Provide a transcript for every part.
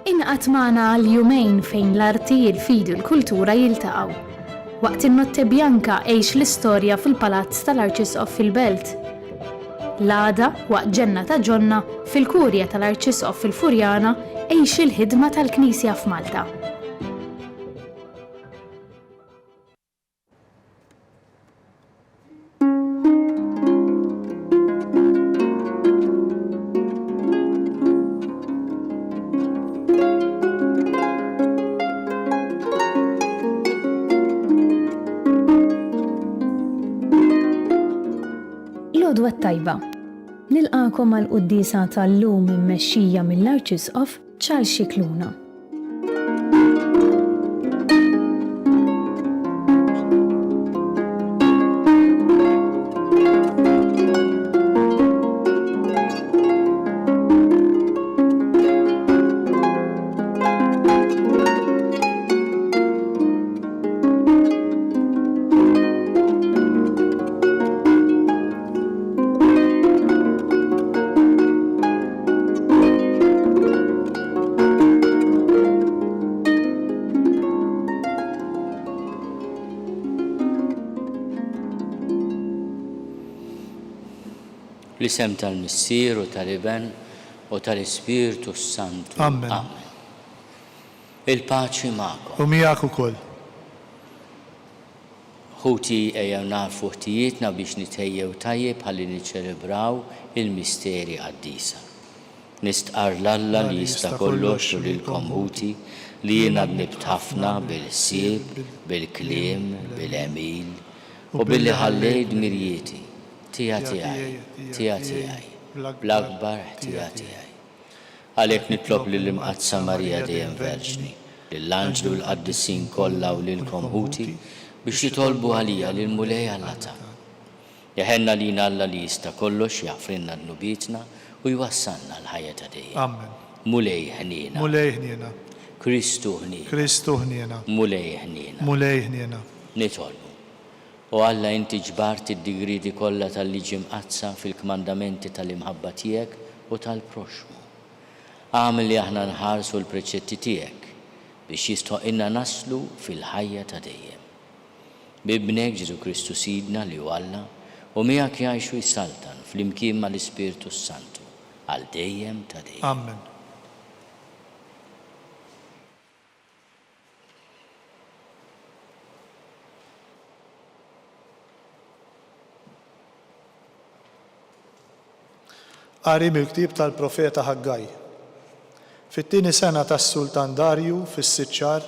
Ingħaqad magħna għal jumejn fejn l-arti, il-fidi u l-kultura jiltaqgħu. Waqt in-Notte Bianca għix l-istorja fil-Palazz tal-Arċisqof fil-Belt. L-għada, waqt Ġenna ta' Ġonna, fil-Kurja tal-Arċisqof fil-Furjana, għix il-ħidma tal-Knisja f'Malta. L-għodwa t-tajba. Nilqagħkom għall-quddiesa tal-lum immexxija mill-Arċisqof Charles Scicluna. Fl-isem tal-Missier u tal-Iben u tal-Ispirtu s-Santu. Amen. Amen. Il-paċi magħkom. U miegħek ukoll. Ħuti, ejjew nagħrfu ħtijietna biex nitħejjew tajjeb ħalli niċċelebraw il-misteri qaddisa. Nistqarr 'l Alla li jista' kollox u lilkom ħuti li jiena dnibt ħafna bil-ħsieb, bil-kliem, bil-għemil, u billi ħallejt dmirjieti, ħtija tiegħi, ħtija tiegħi, bl-akbar ħtija tiegħi. Għalhekk nitlob lill-Imqaddsa Marija dejjem Verġni, lill-anġli u l-qaddisin kollha u lilkom ħuti biex titolbu għalija lill-Mulej Alla tagħna. Jeħenn għalina Alla li jista' kollox jaħfrilna dnubietna u jwassalna għall-ħajja ta' dejjem. Amen. Mulej ħniena. Mulej ħniena. Kristu ħniena. Kristu ħniena. Mulej ħniena. Mulej ħniena. Nitolbu. O Alla inti ġbart id-digrieti kollha tal-Liġi Mqaddsa fil-kmandamenti tal-imħabba tiegħek u tal-proxxmu. Agħmel li aħna nħarsu l-preċetti tiegħek biex jistħoqqilna naslu fil-ħajja ta' dejjem. B'Ibnek Ġesù Kristu Sidna li hu Alla u miegħek jgħix u jsaltan flimkien mal-Ispirtu s-Santu għal dejjem ta' dejjem. Amen. Qari mill-ktieb tal-profeta Ħaggaj. Fit-tieni sena tas-sultan Darju, fis-sitt xahar,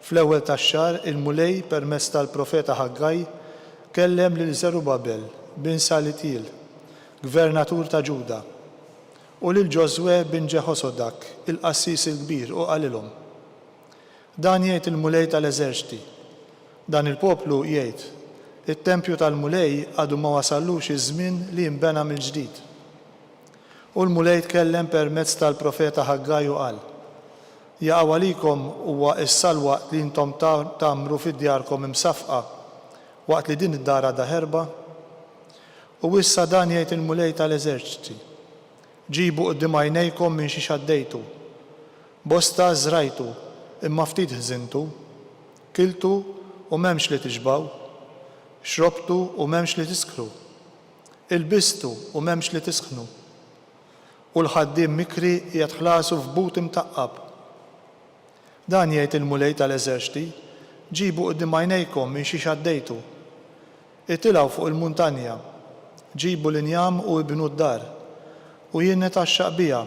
fl-ewwel tax-xahar, il-Mulej, permezz tal-profeta Ħaggaj, kellem lil Żerubabel, bin Salitjil, gvernatur ta' Ġuda, u lil Ġożwè bin Ġeħosodak, il-qassis il-kbir, u qalilhom, Dan jgħid il-Mulej tal-eżerċti, Dan il-poplu jgħid, 'It-tempju tal-Mulej għadu ma wasallux iż-żmien li jinbena mill-ġdid. U l-Mulej tkellem permezz tal-profeta Ħaggaj u qal, Jaqaw għalikom huwa issa l-waqt li intom tgħammru fi djarkom imsaffqa, waqt li din id-dar għadha ħerba? U issa dan jgħid il-Mulej tal-eżerċti, Ġibu quddiem għajnejkom minn xiex għaddejtu. Bosta żrajtu, imma ftit ħżintu. Kiltu u m'hemmx li tixbgħu. Xrobtu u m'hemmx li tiskru. Ilbistu u m'hemmx li tisħnu. U l-ħaddiem mikri qiegħed ħlasu f'but imtaqqab. Dan jgħid il-Mulej tal-eżerċti, Ġibu quddiem għajnejkom minn xiex għaddejtu. Itilgħu fuq il-muntanja, ġibu l-injam u ibnu d-dar, u jien nitgħaxxaq biha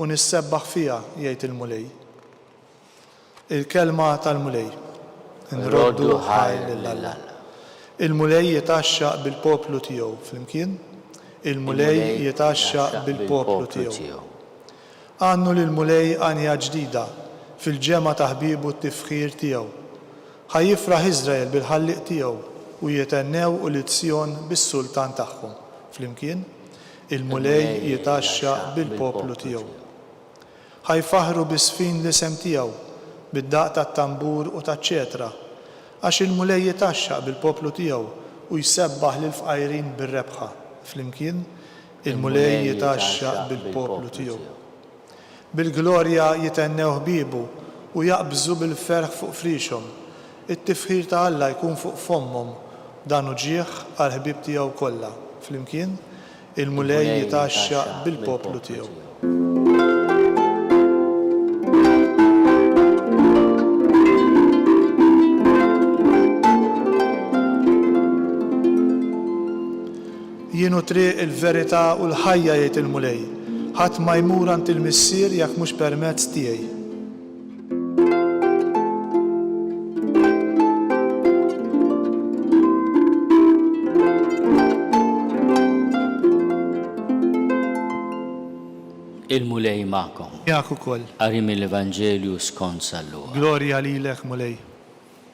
u nissebbaħ fiha, jgħid il-Mulej. Il-Kelma tal-Mulej. Nroddu ħajr lil Alla. Il-Mulej jitgħaxxaq bil-poplu tiegħu, flimkien, Il-Mulej jitgħaxxaq bil-poplu tiegħu. Għannu lill-Mulej għanja ġdida, fil-ġemgħa ta' ħbiebu t-tifħir tiegħu. Ħa jifraħ Iżrael bil-Ħallieq tiegħu, u jithennew ulied Sijon bis-Sultan tagħhom. Flimkien, Il-Mulej jitgħaxxaq bil-poplu tiegħu. Ħa jfaħħru biż-żfin l-isem tiegħu, bid-daqq tat-tambur u taċ-ċetra. Għax il-Mulej jitgħaxxaq bil-poplu tiegħu u jsebbaħ lill-fqajrin bir-rebħa. Flimkien, Il-Mulej jitgħaxxaq bil-poplu tiegħu. Bil-glorja jithennew ħbiebu u jaqbżu bil-ferħ fuq friexhom. It-tifħir ta' Alla jkun fuq fommhom, dan hu ġieħ għall-ħbieb tiegħu kollha. Flimkien, Il-Mulej jitgħaxxaq bil-poplu tiegħu. Jien hu t-triq, il-verità u l-ħajja, jgħid il-Mulej. Ħadd ma jmur għand il-Missier jekk mhux permezz tiegħi. Il-Mulej magħkom. Miegħek ukoll. Qari mill-Evanġelju skont San Luqa. Glorja lilek, Mulej.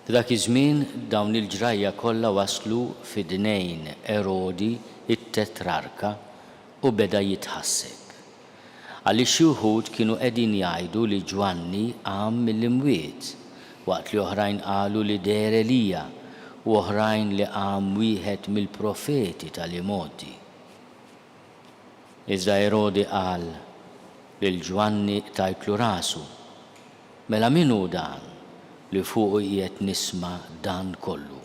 F'dak iż-żmien dawn il-ġrajja kollha waslu f'idnejn Erodi t-tetrarka u beda jitħasseb. Għaliex xi wħud kienu qegħdin jgħidu li Ġwanni qam mill-imwiet, waqt li oħrajn qalu li deher Elija, u oħrajn li qam wieħed mill-profeti tal-imgħoddi. Iżda Erodi qal, Lil Ġwanni qtajtlu rasu. Mela min hu dan li fuqu qiegħed nisma' dan kollu?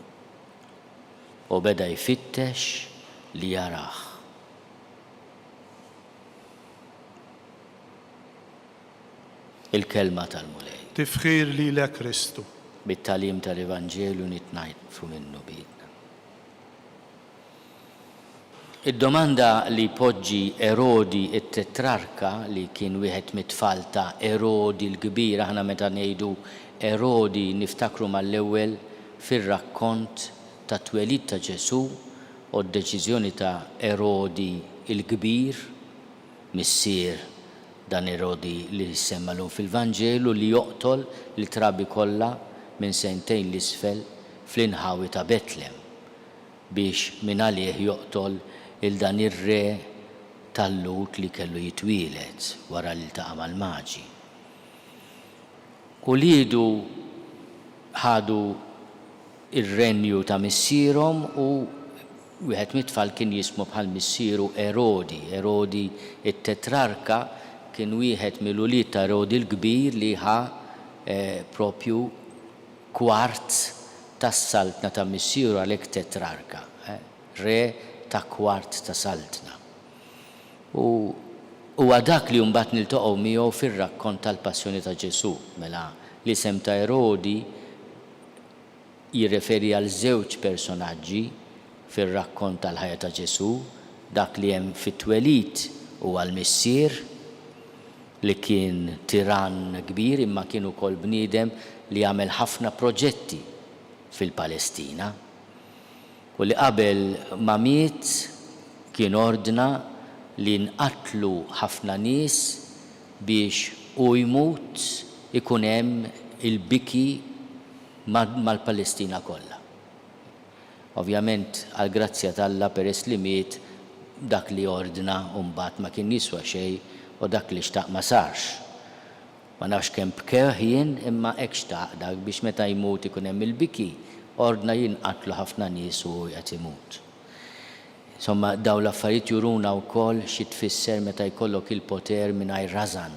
U beda jfittex li jarah. Il-Kelma tal-Mulej. Tifħir lilek Kristu. Bit-tagħlim tal-Evanġelju nitnajfu minn dnubietna. Id-domanda li jpoġġi Erodi t-Tetrarka, li kien wieħed mit-tfal ta' Erodi l-Kbir, aħna meta ngħidu Erodi niftakru mal-ewwel fir-rakkont tat-twelid ta' Ġesù u d-deċiżjoni ta' Erodi l-Kbir, missier dan Erodi li ssemma llum fil-Vanġelu, li joqtol lit-trabi kollha minn sentejn 'l isfel fl-inħawi ta' Betlem, biex mingħalih joqtol 'il dan ir-re tal-Lhud li kellu jitwieled wara li ltaqa' mal-Maġi. Uliedu ħadu r-renju ta' missierhom u wieħed mit-tfal kien jismu bħal missieru Erodi. Erodi t-Tetrarka kien wieħed mill-ulied ta' Erodi l-Kbir li ħa propju kwart tas-saltna ta' missieru għalhekk tetrarka, re ta' kwart ta' saltna. U huwa dak li mbagħad niltaqgħu miegħu fir-rakkont tal-passjoni ta' Ġesù. Mela l-isem ta' Erodi jirreferi għal żewġ personaġġi fir-rakkont tal-ħajja ta' Ġesù, dak li hemm fit-twelid huwa l-missier, li kien tirann kbir imma kien ukoll bniedem li għamel ħafna proġetti fil-Palestina u li qabel ma miet kien ordna li nqatlu ħafna nies biex hu jmut ikun hemm il-biki mal-Palestina kollha. Ovvjament, għall-grazzja t'Alla, peress li miet, dak li ordna mbagħad ma kien jiswa xejn u dak li xtaq ma sarx. Ma nafx kemm bkewh jien imma hekk xtaq dak biex meta jmut ikun hemm il-biki, ordna jinqatlu ħafna nies u hu qed imut. Insomma, dawn l-affarijiet juruna wkoll xi tfisser meta jkollok il-poter mingħajr rażan,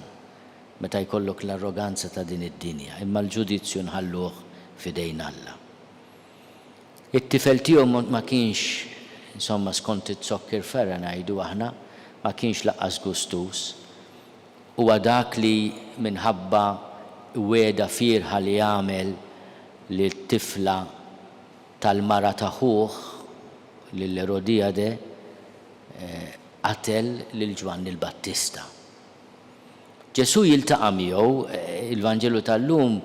meta jkollok l-arroganza ta' din id-dinja, imma l-ġudizzju nħalluh f'idejn Alla. It-tifel tiegħu ma kienx, insomma skont iz-zokkir ferra ngħidu aħna, ma kienx lanqas gustuż. Huwa dak li minħabba wegħda fierħa li għamel lit-tifla tal-mara ta' ħuh, lil Erodijade, qatel lil Ġwanni l-Battista. Ġesù jiltaqa' miegħu, il-Vanġelu tal-lum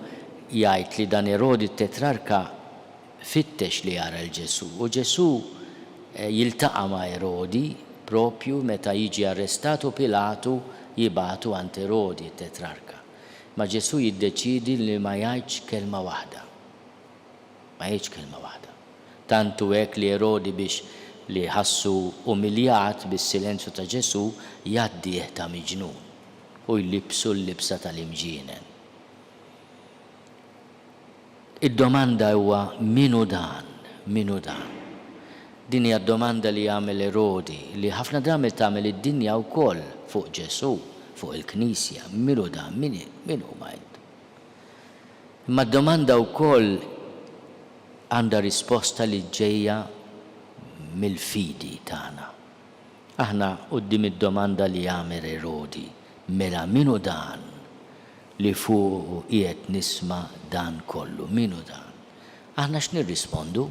jgħid li dan Erodi t-tetrarka fittex li jara 'l Ġesù, u Ġesù jiltaqa' ma' Erodi propju meta jiġi arrestat u Pilatu jibagħtu għand Erodi t-tetrarka. Imma Ġesù jiddeċiedi li ma jgħidx kelma waħda. Ma jgħidx kelma waħda. Tant hu hekk li Erodi biex li ħassu umiljat bis-silenzju ta' Ġesù jgħaddih ta' miġnun u jlibbsu l-libsa tal-imġienen. Id-domanda huwa min hu dan? Min hu dan? Din hija d-domanda li jagħmel Erodi, li ħafna drabi tagħmel id-dinja wkoll fuq Ġesù. fuq il-Knisja, min hu dan, min min huma intom? Imma d-domanda wkoll għandha risposta li ġejja mill-fidi tagħna. Aħna quddiem id-domanda li għamel Erodi, mela min hu dan li fuqu qiegħed nisma' dan kollu, min hu dan? Aħna x'nirrispondu?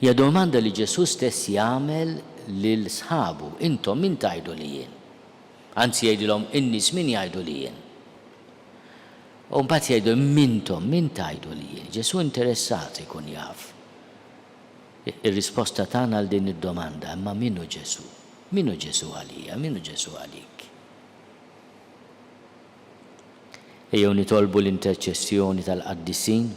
Hija domanda li Ġesù stess jagħmel lil sħabu, Intom min tgħidu li jien? Anzi jgħidilhom, In-nies min jgħidu li jien? U mbagħad jgħidu, M'intom min tgħidu li jien? Ġesù interessat ikun jaf ir-risposta tagħna għal din id-domanda, imma min hu Ġesù? Min hu Ġesù għalija? Min hu Ġesù għalik? Ejjew nitolbu l-interċessjoni tal-qaddisin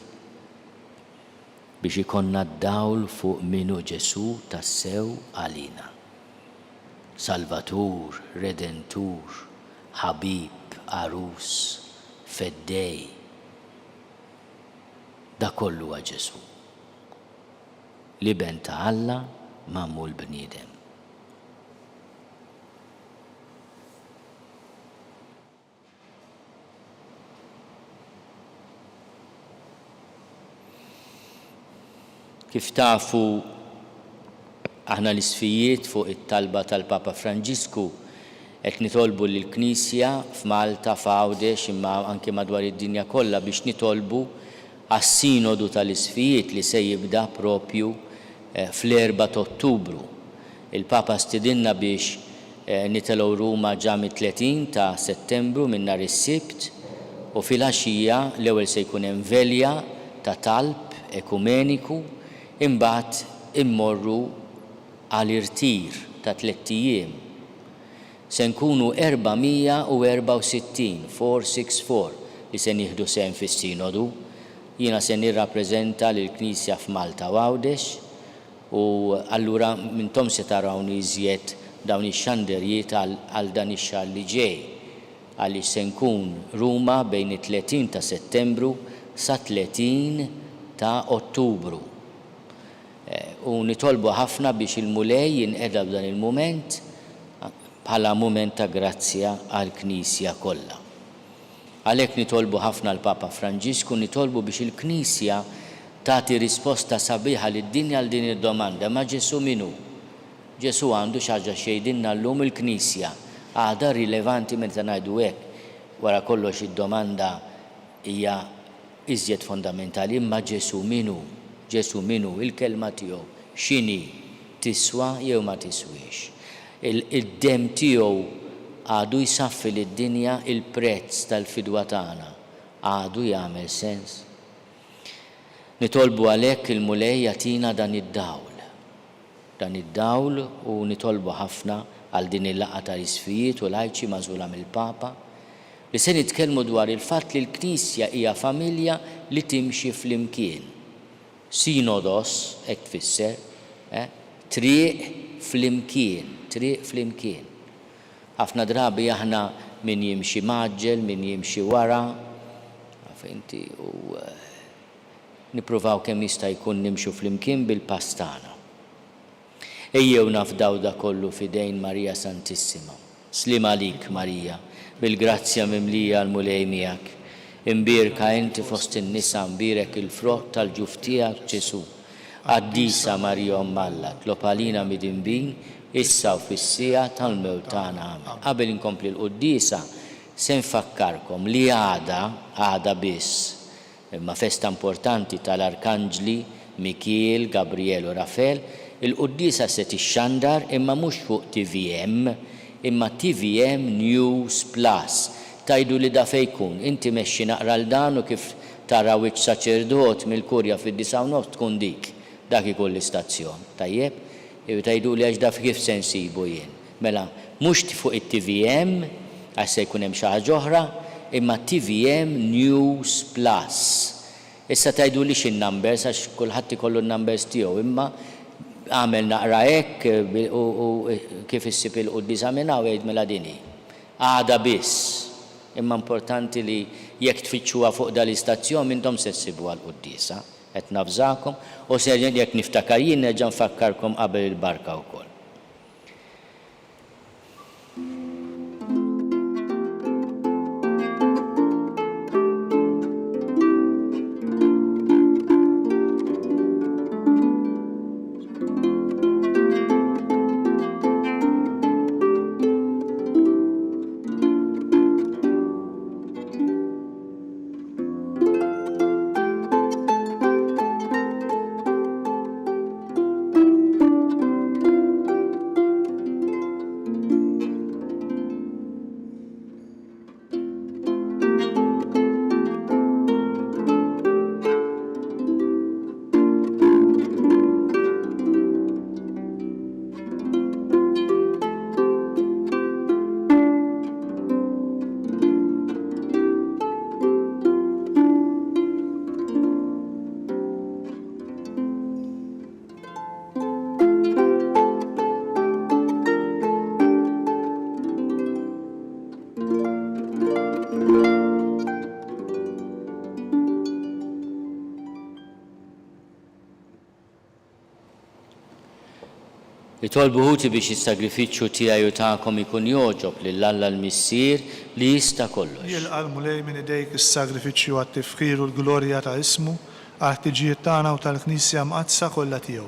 biex ikollna d-dawl fuq min hu Ġesù tassew għalina. Salvatur, Redentur, Ħabib, Għarus, Feddej. Dak kollu huwa Ġesù. L-Iben ta' Alla magħmul bniedem. Kif tafu, aħna l-Isqfijiet fuq it-talba tal-Papa Franġisku qed nitolbu lill-Knisja f'Malta, f'Għawdex imma anke madwar id-dinja kollha biex nitolbu għas-Sinodu tal-Isqfijiet li se jibda propju fl-Erbgħa t'Ottubru. Il-Papa stidinna biex nitelgħu Ruma ġa mit-30 ta' Settembru, minn nhar is-Sibt, u filgħaxija l-ewwel se jkun hemm velja ta' talb ekumeniku, imbagħad immorru għal irtir ta' tlett ijiem. Se nkunu 464, 464, li se nieħdu sehem fis-Sinodu. Jiena se nirrappreżenta lill-Knisja f'Malta u Għawdex u allura m'intomx se tarawni iżjed dawn ix-xanderjiet għal dan ix-xahar li ġej għaliex se nkun Ruma bejn it-30 ta' Settembru sat-30 ta' Ottubru. U nitolbu ħafna biex il-Mulej jinqeda f'dan il-mument bħala mument ta' grazzja għall-Knisja kollha. Għalhekk nitolbu ħafna l-Papa Franġisku, nitolbu biex il-Knisja tagħti risposta sabiħa lid-dinja għal din id-domanda, imma Ġesù min hu? Ġesù għandu xi ħaġa x'jgħidilna llum il-Knisja għadha rilevanti meta ngħidu hekk, wara kollox id-domanda hija iżjed fondamentali, imma Ġesù min hu? Ġesù min hu? Il-kelma tiegħu x'inhi? Tiswa jew ma tiswiex? Id-demm tiegħu għadu jsaffi lid-dinja il-prezz tal-fidwa tagħna għadu jagħmel sens? Nitolbu għalhekk il-Mulej jagħtina dan id-dawl. Dan id-dawl u nitolbu ħafna għal din il-laqgħa tal-Isqfijiet u lajċi magħżula mill-Papa, li se nitkellmu dwar il-fatt li l-Knisja hija familja li timxi flimkien. Synodos, hekk tfisser, eh, triq flimkien, triq flimkien. Ħafna drabi aħna min jimxi mgħaġġel, min jimxi wara, taf inti, u nippruvaw kemm jista' jkun nimxu flimkien bil-pass tagħna. Ejjew nafdaw dak kollu f'idejn Marija Santissima. Sliem għalik, Marija, bil-grazzja mimlija l-Mulej miegħek. Imbierka inti fost in-nisa, mbierek il-frott tal-ġuf tiegħek, Ġesù. Qaddisa Marija Omm Alla, tlob għalina midinbin, issa u fis-siegħa tal-mewt tagħna. Amen. Qabel inkompli l-quddiesa, se nfakkarkom li għada, għada biss, Imma festa importanti tal-Arkanġli Mikiel, Gabriel u Rafel, il-quddiesa se tixxandar imma mhux fuq tvm, imma tvm News Plus. Tgħiduli da fejn jkun? Inti mexxi naqra 'l dan u kif tara wiċċ saċerdot mill-Kurja fid-disgħa u nofs tkun dik. Dak ikun l-istazzjon. Tajjeb? Tgħiduli għax da kif se nsibu jien? Mela, mhux fuq it-TVM, għax se jkun hemm xi ħaġa oħra, imma tvm News Plus. Issa tgħidulix in-numbers għax kulħadd ikollu n-numbers tiegħu, imma agħmel naqra hekk u kif issib il-quddiesa minn hawn għid mela din hi. Għada biss. Imma importanti li jekk tfittxuha fuq dal-istazzjon m'intom se ssibuha l-quddiesa. Qed navżakom u se jekk niftakar jien nerġa' nfakkarkom qabel il-barka wkoll. Itolbu ħuti biex is-sagrifiċċju tiegħi u tagħkom ikun jogħġob lil Alla l-Missier li jista' kollox. Jilqa' l-Mulej minn idejk is-sagrifiċċju għat-tifħir u l-glorja ta' ismu, għall-ħtiġijiet tagħna u tal-Knisja mqaddsa kollha tiegħu.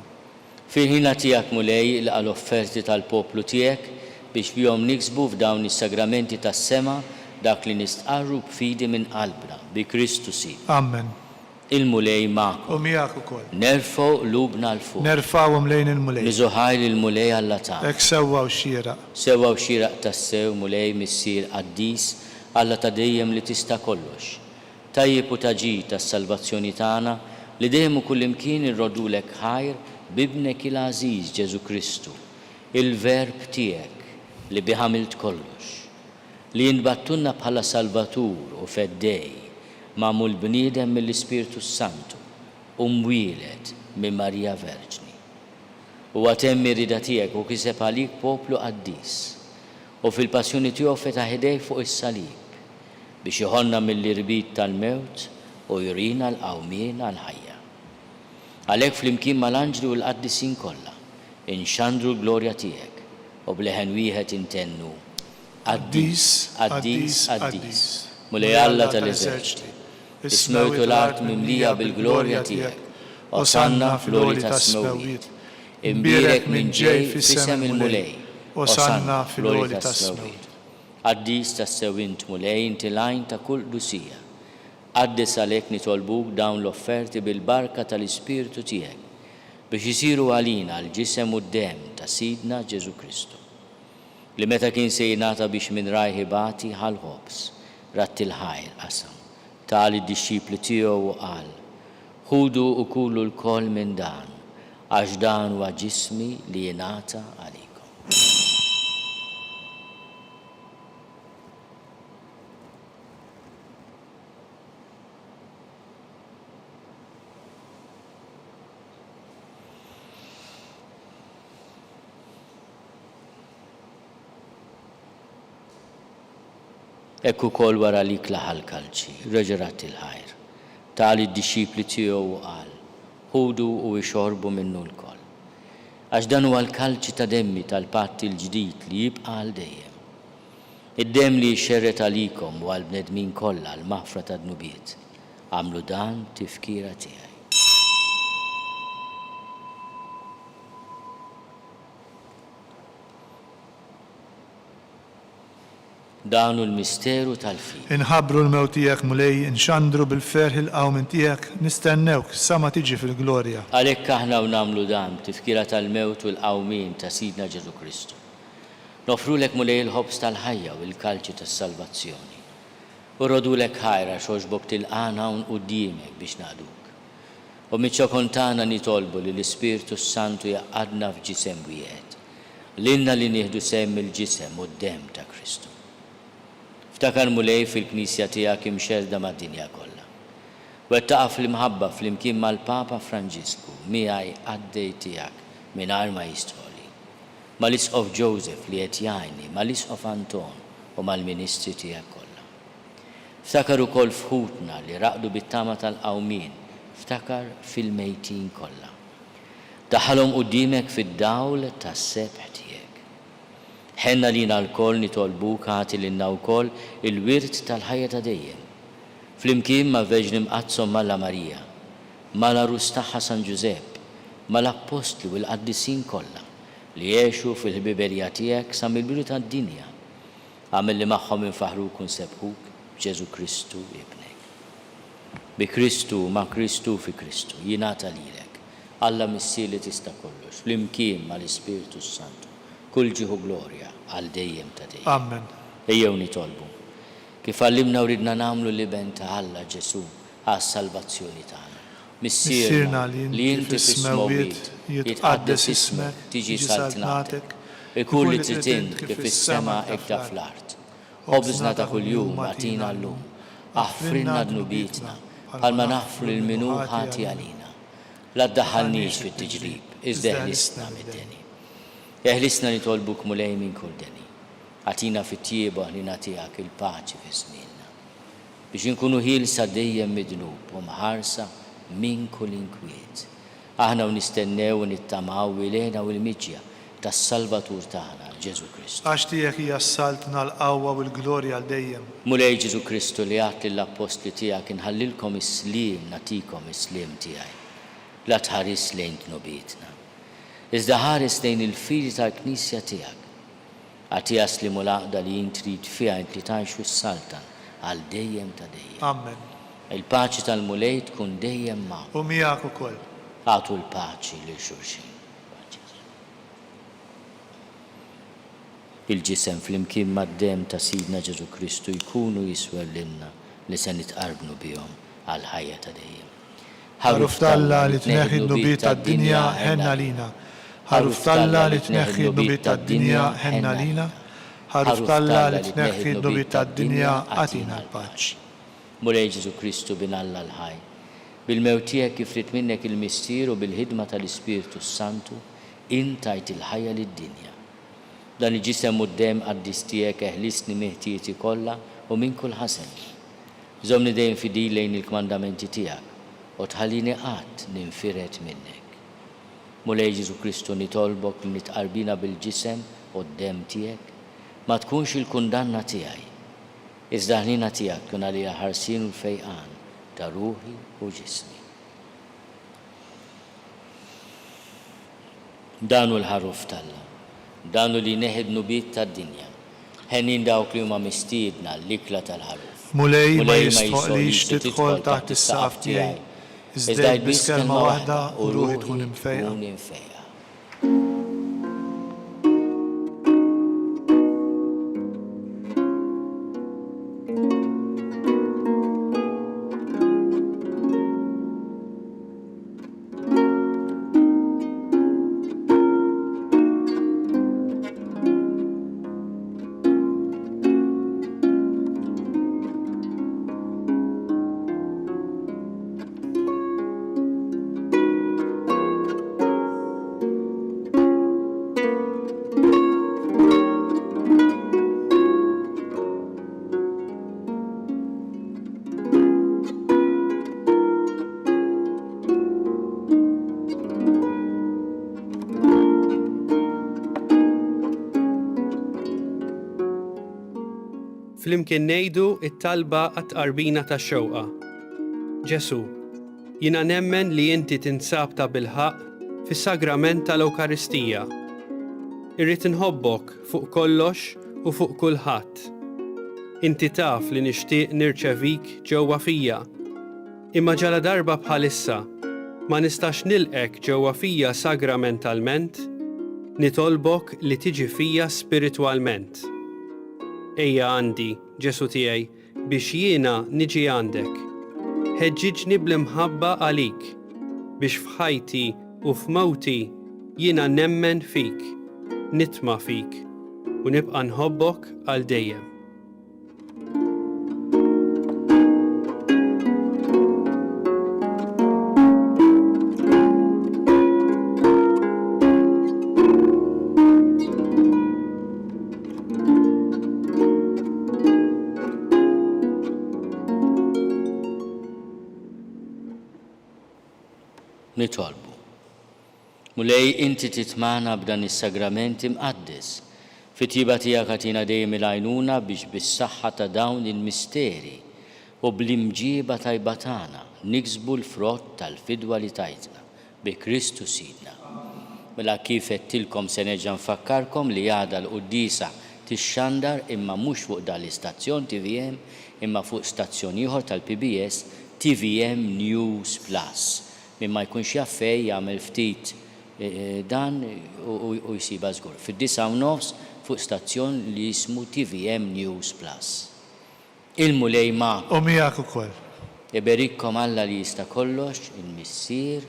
Fil-ħila tiegħek, Mulej, ilqa' l-offerti tal-poplu tiegħek biex bihom niksbu f'dawn is-sagramenti tas-sema dak li nistqarru b'fidi minn qalbna, bi Kristu Sidna. Amen. Il-Mulej magħkom. U miegħek ukoll. Nerfgħu qlubna 'l fuq. Nerfgħuhom lejn il-Mulej. Niżu ħajr lill-Mulej Alla tagħna. Hekk sewwa u xieraq. Sewwa u xieraq tassew, Mulej, Missier qaddis, Alla ta' dejjem li tista' kollox. Tajjeb u ta' ġid għas-salvazzjoni tagħna li dejjem u kullimkien irroddulek ħajr b'Ibnek il-għażiż Ġesù Kristu, il-Verb tiegħek li bih għamilt kollox. Li jintbagħtulna bħala Salvatur u Feddej, magħmul bniedem mill-Ispirtu s-Santu u mwieled minn Marija Verġni. Huwa temm ir-rieda tiegħek u kiseb għalik poplu qaddis, u fil-passjoni tiegħu fetaħ idejh fuq is-salib, biex iħollna mill-irbit tal-mewt u jurina l-qawmien għall-ħajja. Għalhekk flimkien mal-anġli u l-qaddisin kollha, inxandru l-glorja tiegħek u b'leħen wieħed intennu, Qaddis, qaddis, qaddis, Mulej Alla tal-eżerċti, is-smewwiet u l-art mimlija bil-glorja tiegħek. Osanna fl-għoli tas-smewwiet. Imbierek min ġej f'isem il-Mulej. Osanna fl-għoli tas-smewwiet. Qaddis tassew int, Mulej, inti l-għajn ta' kull qdusija. Qaddes għalhekk nitolbuk dawn l-offerti bil-barka tal-Ispirtu tiegħek, biex isiru għalina l-ġisem u d-demm ta' Sidna Ġesù Kristu. Li meta kien se jingħata biex minn rajh ibati, ħa l-ħobż, radd il-ħajr, qasam, ta lid-dixxipli tiegħu u qal, Ħudu u kulu lkoll minn dan, għax dan huwa ġismi li jingħata għalikom. Hekk ukoll wara li klaħa l-kalċi, reġa' radd il-ħajr, ta lid-dixxipli tiegħu u qal, Ħudu u ixorbu minnu lkoll. Għax dan huwa l-kalċi ta' demmi tal-patt il-ġdid li jibqa' għal dejjem. Id-demm li jixxerred għalikom u għall-bnedmin kollha għall-maħfra tad-dnubiet. Agħmlu dan b'tifkira tiegħi. Dan hu l-misteru tal-fidi. Inħabbru l-mewt tiegħek, Mulej, inxandru bil-ferħ il-qawmien tiegħek, nistennewk sa ma tiġi fil-glorja. Għalhekk aħna u nagħmlu dan b'tifkira tal-mewt u l-qawmien ta' Sidna Ġesù Kristu, noffrulek, Mulej, il-ħobż tal-ħajja u l-kalċi tas-salvazzjoni. U rrodulek ħajr għax għoġbok tilqagħna hawn quddiemek biex naqduk. U miċ-ċokon tagħna nitolbu li l-Ispirtu s-Santu jgħaqqadna f'ġisem wieħed, lilna li nieħdu sehem mill-ġisem u d-demm ta' Kristu. Ftakar, Mulej, fil-Knisja tiegħek imxerrda mad-dinja kollha. Wettaqha fl-imħabba flimkien mal-Papa Franġisku, miegħi qaddej tiegħek mingħajr ma jistħoli, mal-Isqof Joseph li qed jgħinni, mal-Isqof Anton u mal-ministri tiegħek kollha. Ftakar ukoll f'ħutna li raqdu bit-tama tal-qawmien, ftakar fil-mejtin kollha. Daħħalhom quddiemek fid-dawl tas-sebħ tiegħek. Ħenn għalina lkoll nitolbuk agħti lilna wkoll il-wirt tal-ħajja ta' dejjem. Flimkien mal-Verġni Mqaddsa Omm Alla Marija, mal-għarus tagħha San Ġużepp, mal-Appostli u l-qaddisin kollha li għexu fil-ħbiberija tiegħek sa mill-bidu tad-dinja, Agħmel li magħhom infaħħruk u nsebbħuk b'Ġesù Kristu, Ibnek. Bi Kristu, ma' Kristu u fi Kristu, jingħata lilek, Alla Missier li tista' kollox, flimkien mal-Ispirtu s-Santu, kull ġieħ u glorja għal dejjem ta' dejjem. Amen. Ejjew nitolbu, kif għallimna u ridna nagħmlu l-Iben ta' Alla, Ġesù, għas-salvazzjoni tagħna. Missierna li inti fis-smewwiet, jitqaddes ismek, tiġi saltnatek, ikun li trid int kif fis-sema hekk fl-art. Ħobżna ta' kuljum agħtina llum. Aħfrilna dnubietna, bħalma naħfru lil min hu ħati għalina. La ddaħħalniex fit-tiġrib, iżda eħlisna mid-deni. Eħlisna nitolbuk Mulej minn kull deni. Agħtina fit-tjieba u ħniena tiegħek il-paċi fi żmienna. Biex inkunu ħielsa dejjem mid-dnub u mħarsa minn kull inkwiet. Aħna u nistennew u nittamaw il-hena u l-miġja. Tas-Salvatur tagħna, Ġesù Kristu. Għax tiegħek hija s-saltna, l-qawwa u l-glorja għal dejjem. Mulej Ġesù Kristu li għedt lill-appostli tiegħek inħallilkom is-sliem nagħtikom is-sliem tiegħi. La tħarisx lejn dnubietna. Iżda ħares lejn il-fidi tal-Knisja tiegħek. Agħtiha s-sliem u l-għaqda li int trid fiha int li tgħix u ssaltan għal dejjem ta' dejjem. Amen. Il-paċi tal-Mulej tkun dejjem magħkom. U miegħek ukoll. Agħtu l-paċi lil xulxin. Il-ġisem flimkien mad-demm ta' Sidna Ġesù Kristu jkunu jiswew lilna li se nitqarbnu bihom għall-ħajja ta' dejjem. Ħaruf t'Alla li tneħħi d-dnubiet tad-dinja, ħenn għalina. Ħaruf t'Alla li tneħħi d-dnubiet tad-dinja, ħenn għalina. Ħaruf t'Alla li tneħħi d-dnubiet tad-dinja, agħtina l-paċi. Mulej Ġesù Kristu, Bin Alla l-ħaj, bil-mewt tiegħek kif ried minnek il-Missier u bil-ħidma tal-Ispirtu s-Santu, int tajt il-ħajja lid-dinja. B'dan il-Ġisem u d-Demm qaddis tiegħek eħlisni minn ħtijieti kollha u minn kull ħażen. Żommni dejjem fidil lejn il-kmandamenti tiegħek u tħallini qatt ninfired minnek. Mulej Ġesù Kristu nitolbok li nitqarbina bil-Ġisem u d-Demm tiegħek ma tkunx il-kundanna tiegħi, iżda l-ħniena tiegħek tkun għalija l-ħarsien u l-fejqan ta' ruħi u ġismi. Dan hu l-Ħaruf t'Alla. Dan hu li jneħħi d-dnubiet tad-dinja. Henjin dawk li huma mistiedna għall-ikla tal-Ħaruf. Mulej, ma jistħoqqlix tidħol taħt is-saqaf tiegħi, iżda għid biss kelma waħda u ruħi tkun imfejqa. Flimkien ngħidu t-talba għat-tqarbina tax-xewqa. Ġesù, jiena nemmen li inti tinsab tabilħaqq fis-sagrament tal-Ewkaristija. Irrid inħobbok fuq kollox u fuq kulħadd. Inti taf li nixtieq nirċevik ġewwa fija. Imma ġaladarba bħalissa ma nistax nilqgħek ġewwa fija sagramentalment, nitolbok li tiġi fija spiritwalment. Ejja għandi, Ġesù tiegħi, biex jiena niġi għandek. Ħeġġiġni bl-imħabba għalik, biex f'ħajti u f'mewti jiena nemmen fik, nitma' fik, u nibqa' nħobbok għal dejjem. Nitolbu. Mulej, inti titmagħna b'dan is-sagrament imqaddes. Fit-tjieba tiegħek agħtina dejjem il-għajnuna biex bis-saħħa ta' dawn il-misteri u bl-imġieba tajba tagħna niksbu l-frott tal-fidwa li tajtna, bi Kristu Sidna. Mela kif għedtilkom se nerġa' nfakkarkom li għada l-quddiesa tixxandar imma mhux fuq dan l-istazzjon tvm imma fuq stazzjon ieħor tal-PBS tvm News Plus. Min ma jkunx jaf fejn jagħmel ftit dan u jsibha żgur. Fid-disgħa u nofs fuq stazzjon li jismu tvm News Plus. Il-Mulej magħkom. U miegħek ukoll. Iberikkom Alla li jista' kollox, il-Missier,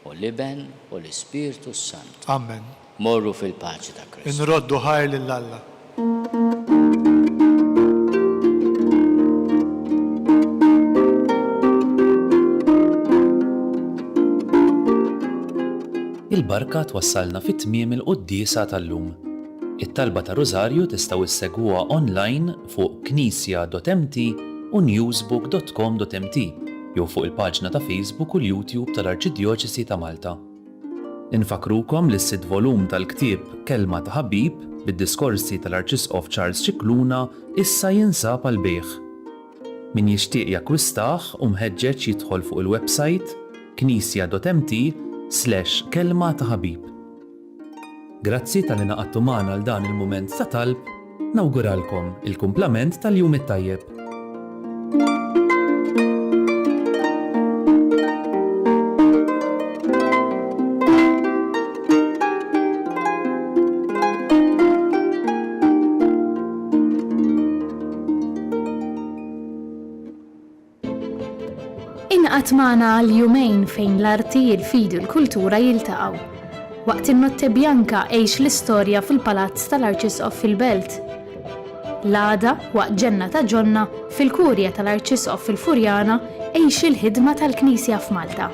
u l-Iben, u l-Ispirtu s-Santu. Amen. Morru fil-paċi ta' Kristu. Inroddu ħajr lil Alla. Il-barka twassalna fi tmiem il-quddiesa tal-lum. It-talba tar-Rużarju tistgħu issegwuha online fuq knisja.mt u newsbook.com.mt jew fuq il-paġna ta' Facebook u l-YouTube tal-Arċidjoċesi ta' Malta. Infakkrukom li s-sitt volum tal-ktieb Kelma ta' Ħabib bid-diskorsi tal-Arċisqof Charles Scicluna issa jinsab għall-bejgħ. Min jixtieq jakkwistah hu mħeġġeġ jidħol fuq il-websajt knisja.mt slash kelma ta' ħabib. Grazzi talli ngħaqadtu magħna għal dan il-mument ta' talb, nawguralkom il-kumplament tal-jum it-tajjeb. Ingħaqad magħna għal jumejn fejn l-arti, il-fidi u l-kultura jiltaqgħu. Waqt in-Notte Bianca għix l-istorja fil-Palazz tal-Arċisqof fil-Belt. L-għada, waqt Ġenna ta' Ġonna, fil-Kurja tal-Arċisqof fil-Furjana, għix il-ħidma tal-Knisja f'Malta.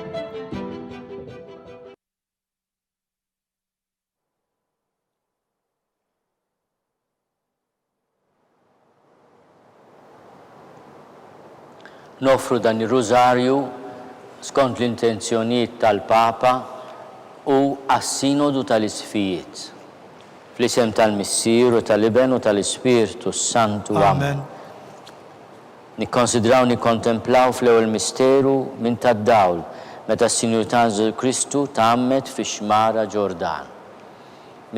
Noffru dan ir-Rużarju skont l-intenzjonijiet tal-Papa u għas-Sinodu tal-Isqfijiet. Fl-isem tal-Missier u tal-Iben u tal-Ispirtu s-Santu. Amen. Nikkonsidraw nikkontemplaw fl-ewwel misteru minn tad-dawl meta s-Sinjur tagħna Ġesù Kristu tgħammed fix-xmara Ġordan.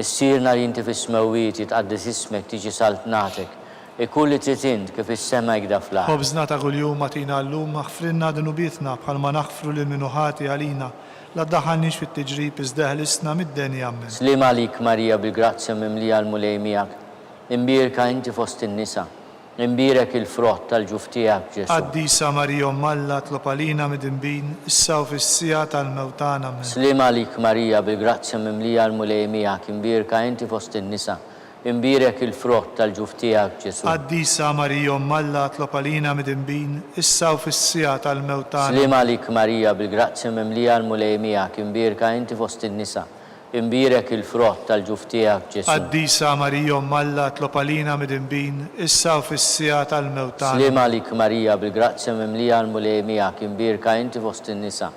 Missierna li inti fis-smewwiet, jitqaddes ismek, tiġi saltnatek, ikun li trid int, kif fis-sema hekk da fl-art. Ħobżna ta' kuljum agħtina llum, aħfrilna dnubietna bħalma naħfru lil min hu ħati għalina, la ddaħħalniex fit-tiġrib iżda eħlisna mid-deni. Ammen. Sliem għalik Marija bil-grazzja mimlija l-Mulej miegħek, imbierka inti fost in-nisa, Imbierek il-frott tal-ġuf tiegħek, Ġesù. Qaddisa Marija Omm Alla tlob għalina midinbin, issa u fis-siegħa tal-mewt tagħna. Ammen. Sliem għalik Marija bil-grazzja mimlija l-Mulej miegħek, imbierka inti fost in-nisa, imbierek il-frott tal-ġuf tiegħek, Ġesù. Qaddisa Marija Omm Alla tlob għalina midinbin, issa u fis-siegħa tal-mewt tagħna. Sliem għalik Marija bil-grazzja mimlija l-Mulej miegħek, imbierka inti fost in-nisa, Imbierek il-frott tal-ġuf tiegħek, Ġesù. Qaddisa Marija Omm Alla tlob għalina midinbin, issa u fis-siegħa tal-mewt tagħna. Sliem għalik Marija bil-grazzja mimlija l-Mulej miegħek, imbierka inti fost in-nisa,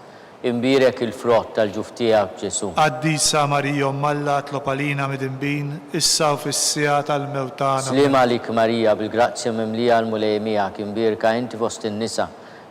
imbierek il-frott tal-ġuf tiegħek, Ġesù. Qaddisa Marija Omm Alla tlob għalina midinbin, issa u fis-siegħa tal-mewt tagħna. Sliem għalik Marija bil-grazzja mimlija l-Mulej miegħek, imbierka inti fost in-nisa,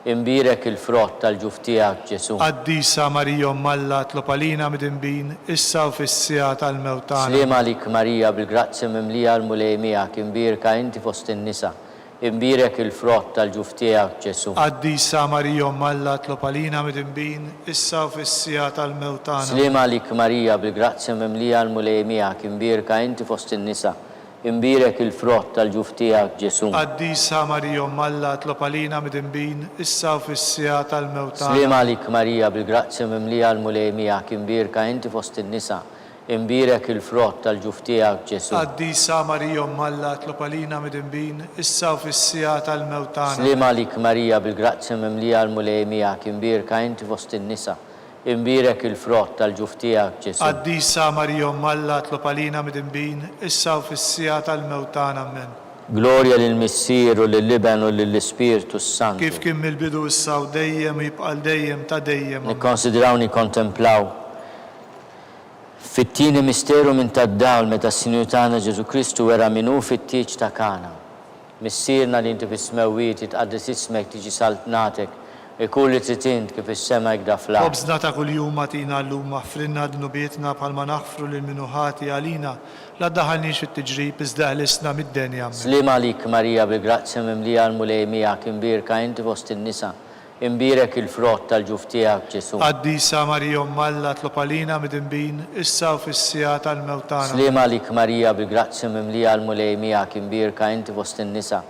Imbierek il-frott tal-ġuf tiegħek, Ġesù. Qaddisa Marija Omm Alla tlob għalina midinbin, issa u fis-siegħa tal-mewt tagħna. Sliem għalik Marija bil-grazzja mimlija l-Mulej miegħek, imbierka inti fost in-nisa, imbierek il-frott tal-ġuf tiegħek, Ġesù. Qaddisa Marija Omm Alla tlob għalina midinbin, issa u fis-siegħa tal-mewt tagħna. Sliem għalik Marija bil-grazzja mimlija l-Mulej miegħek, imbierka inti fost in-nisa, Imbierek il-frott tal-ġuf tiegħek, Ġesù. Qaddisa Marija Omm Alla tlob għalina midinbin, issa u fis-siegħa tal-mewt tagħna. Sliem għalik Marija bil-grazzja mimlija l-Mulej miegħek, imbierka inti fost in-nisa, imbierek il-frott tal-ġuf tiegħek, Ġesù. Qaddisa Marija Omm Alla tlob għalina midinbin, issa u fis-siegħa tal-mewt tagħna. Sliem għalik Marija bil-grazzja mimlija l-Mulej miegħek, imbierka inti fost in-nisa, Imbierek il-frott tal-ġuf tiegħek, Ġesù. Qaddisa Marija Omm Alla tlob għalina midinbin, issa u fis-siegħa tal-mewt tagħna. Ammen. Glorja lill-Missier u lill-Iben u lill-Ispirtu s-Santu. Kif kien mill-bidu issa u dejjem u jibqa' għal dejjem ta' dejjem. Ammen. Nikkonsidraw nikkontemplaw fit-tieni misteru minn tad-dawl meta s-Sinjur tagħna Ġesù Kristu wera min hu fit-tieġ ta' Kana. Missierna li inti fis-smewwiet, jitqaddes ismek, tiġi saltnatek, ikun li trid int kif fis-sema hekk da fl-art. Ħobżna ta' kuljum agħtina llum, aħfrilna dnubietna bħalma naħfru lil min hu ħati għalina, la ddaħħalniex fit-tiġrib, iżda eħlisna mid-deni. Ammen. Sliem għalik Marija bil-grazzja mimlija l-Mulej miegħek, imbierka inti fost in-nisa, imbierek il-frott tal-ġuf tiegħek Ġesù. Qaddisa Marija Omm Alla tlob għalina midinbin, issa u fis-siegħa tal-mewt tagħna. Sliem għalik Marija bil-grazzja mimlija l-Mulej miegħek, imbierka inti fost in-nisa,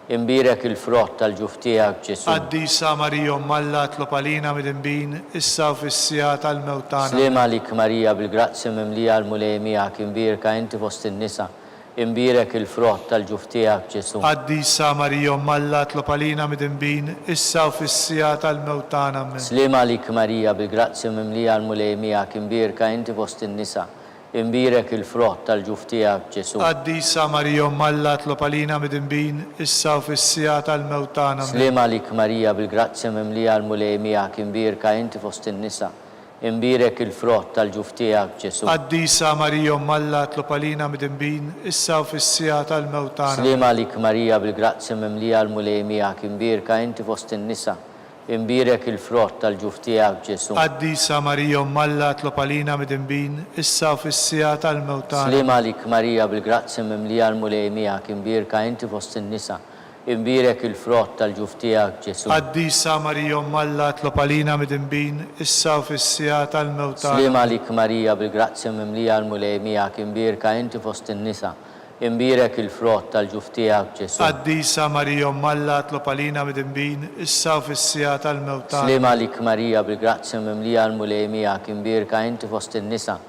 imbierek il-frott tal-ġuf tiegħek Ġesù. Qaddisa Marija Omm Alla tlob għalina midinbin, issa u fis-siegħa tal-mewt tagħna. Sliem għalik Marija bil-grazzja mimlija l-Mulej miegħek, imbierka inti fost in-nisa, Imbierek il-frott tal-ġuf tiegħek, Ġesù. Qaddisa Marija Omm Alla tlob għalina midinbin, issa u fis-siegħa tal-mewt tagħna. Ammen. Sliem għalik Marija bil-grazzja mimlija l-Mulej miegħek, imbierka inti fost in-nisa, imbierek il-frott tal-ġuf tiegħek, Ġesù. Qaddisa Marija Omm Alla tlob għalina midinbin, issa u fis-siegħa tal-mewt tagħna. Ammen. Sliem għalik Marija bil-grazzja mimlija l-Mulej miegħek, imbierka inti fost in-nisa, Imbierek il-frott tal-ġuf tiegħek, Ġesù. Qaddisa Marija Omm Alla tlob għalina midinbin, issa u fis-siegħa tal-mewt tagħna. Sliem għalik Marija bil-grazzja mimlija l-Mulej miegħek, imbierka inti fost in-nisa, imbierek il-frott tal-ġuf tiegħek, Ġesù. Qaddisa Marija Omm Alla tlob għalina midinbin, issa u fis-siegħa tal-mewt tagħna. Sliem għalik Marija bil-grazzja mimlija l-Mulej miegħek, imbierka inti fost in-nisa, Imbierek il-frott tal-ġuf tiegħek, Ġesù. Qaddisa Marija Omm Alla tlob għalina midinbin, issa u fis-siegħa tal-mewt tagħna. Sliem għalik Marija bil-grazzja mimlija l-Mulej miegħek imbierka inti fost in-nisa, imbierek il-frott tal-ġuf tiegħek, Ġesù. Qaddisa Marija Omm Alla tlob għalina midinbin, issa u fis-siegħa tal-mewt tagħna. Sliem għalik Marija bil-grazzja mimlija l-Mulej miegħek imbierka inti fost in-nisa,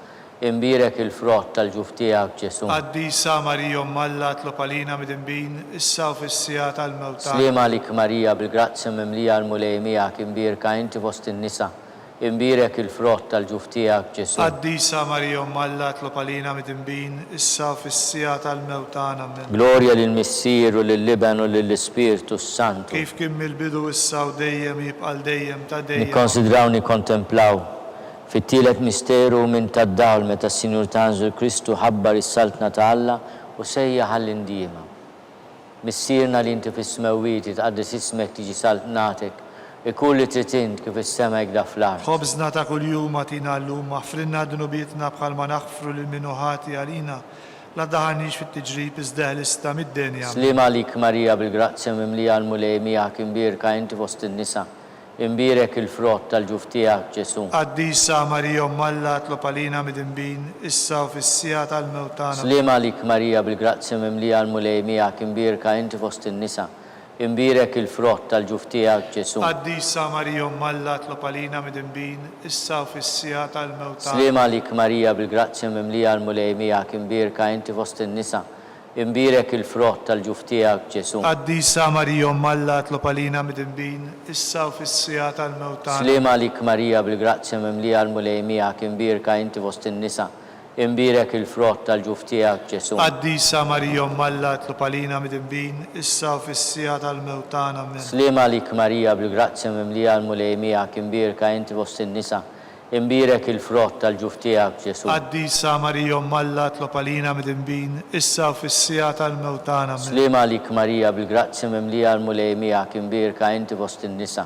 Imbierek il-frott tal-ġuf tiegħek, Ġesù. Qaddisa Marija Omm Alla tlob għalina midinbin, issa u fis-siegħa tal-mewt tagħna. Sliem għalik Marija bil-grazzja mimlija l-Mulej miegħek imbierka inti fost in-nisa, imbierek il-frott tal-ġuf tiegħek, Ġesù. Qaddisa Marija Omm Alla tlob għalina midinbin, issa u fis-siegħa tal-mewt tagħna. Ammen. Glorja lill-Missier u lill-Iben u lill-Ispirtu s-Santu. Kif kien mill-bidu issa u dejjem jibqa' għal dejjem ta' dejjem. Nikkonsidraw nikkontemplaw Fit-tielet misteru minn tad-dawl meta s-Sinjur tagħna Ġesù Kristu ħabbar is-Saltna ta' Alla u sejjaħ għall-indiema. Missierna li inti fis-smewwiet jitqaddes ismek tiġi saltnatek, ikun li trid int kif fis-sema hekda fl-art. Ħobżna ta' kuljum agħtina llum, aħfrilna dnubietna bħalma naħfru lil min hu ħati għalina, la ddaħħalniex fit-tiġrib iżda eħlisna mid-deni. Ammen. Sliem għalik Marija bil-grazzja mimlija l-Mulej miegħek imbierka inti fost in-nisa, Imbierek il-frott tal-ġuf tiegħek, Ġesù. Qaddisa Marija Omm Alla tlob għalina midinbin, issa u fis-siegħa tal-mewt tagħna. Sliem għalik Marija bil-grazzja mimlija l-Mulej miegħek imbierka inti fost in-nisa, imbierek il-frott tal-ġuf tiegħek, Ġesù. Qaddisa Marija Omm Alla tlob għalina midinbin, issa u fis-siegħa tal-mewt tagħna. Sliem għalik Marija bil-grazzja mimlija l-Mulej miegħek imbierka inti fost in-nisa, Imbierek il-frott tal-ġuf tiegħek, Ġesù. Qaddisa Marija Omm Alla tlob għalina midinbin, issa u fis-siegħa tal-mewt tagħna. Sliem għalik Marija bil-grazzja mimlija l-Mulej miegħek imbierka inti fost in-nisa, imbierek il-frott tal-ġuf tiegħek, Ġesù. Qaddisa Marija Omm Alla tlob għalina midinbin, issa u fis-siegħa tal-mewt tagħna. Ammen. Sliem għalik Marija bil-grazzja mimlija l-Mulej miegħek imbierka inti fost in-nisa, Imbierek il-frott tal-ġuf tiegħek, Ġesù. Qaddisa Marija Omm Alla tlob għalina midinbin, issa u fis-siegħa tal-mewt tagħna. Ammen. Sliem għalik Marija bil-grazzja mimlija l-Mulej miegħek imbierka inti fost in-nisa,